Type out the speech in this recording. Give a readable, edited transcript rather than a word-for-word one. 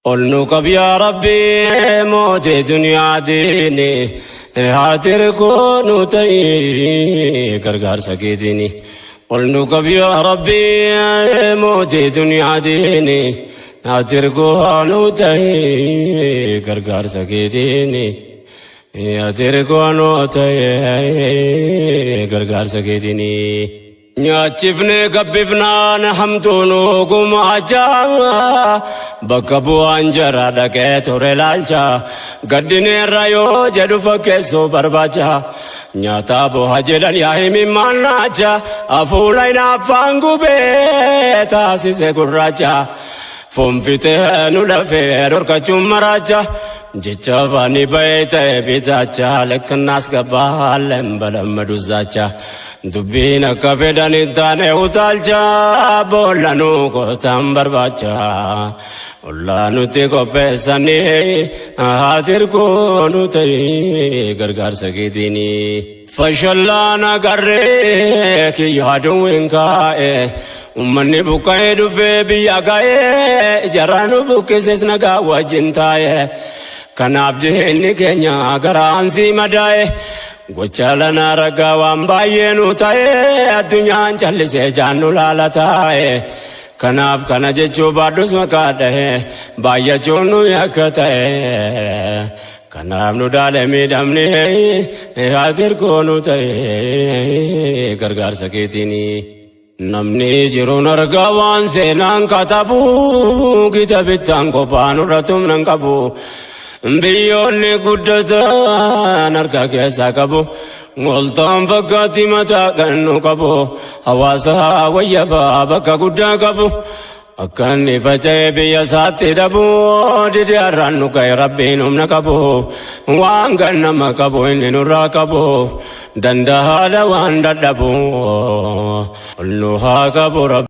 Ol nu qab yaa Rabbi mootii duniyaa diini haatir koonu ta'ii gargaarsa keetiini. Ol nu qab yaa Rabbi mootii duniyaa diini haatir koonu ta'ii gargaarsa keetiini. Haatir koonu ta'ii gargaarsa keetiini. Nyaachifnee gabbifnaan hamtuun gumaacha bakka bu'aan jara dhaqee ture laalcha gaddineerra yoo jedhu fakkeessuu barbaacha nyaataa boha jedhan yaa himimmaan naacha hafuula hinaaffaan gubee taasise gurraacha Fonfitee nu lafee dhorkachuun maraacha jecha afaanii bahee ta'e bitaacha lekkannaas gabbaalleen balammadu zaacha dubbiin akka fedhan hin taane utaalcha boolla nu qotan barbaacha ollaa nutti qopheessanii haatirkoo nu ta'ii gargaarsa keetiinii. Fashallaan agarree kiyya aduwwiin kaa'e ummanni buqqa'ee dhufee biyya ga'ee jaraa nu buqqises nagaa wajjin taa'e kanaaf diinni keenya garaan sii madaa'e gocha lanaa ragaa waan baay'ee nu ta'e addunyaan callisee jaan nu laala taa'e kanaaf kana jechuu baadhus maqaa dha'e baay'achuun nu yakka ta'e. Kanaaf nu daale miidhamne ati nu ta'e gargaarsa keetiini. Namni jiruun argaa waan seenaan katabu kitabittaan qophaa nurra tumnan qabu. Biyyoonni guddatan harka keessaa qabu. Waltaan fakkaatti mataa kan nu qabu. Hawaasa wayyabaa bakka guddaa qabu. Akka inni faca'ee biyya isaatti dhabu didee har'aan nu ga'e rabbiin humna qabu waan kan nama qabu inni nurraa qabu danda'aadha waan dadhabu ol nu haa qabu rabbi.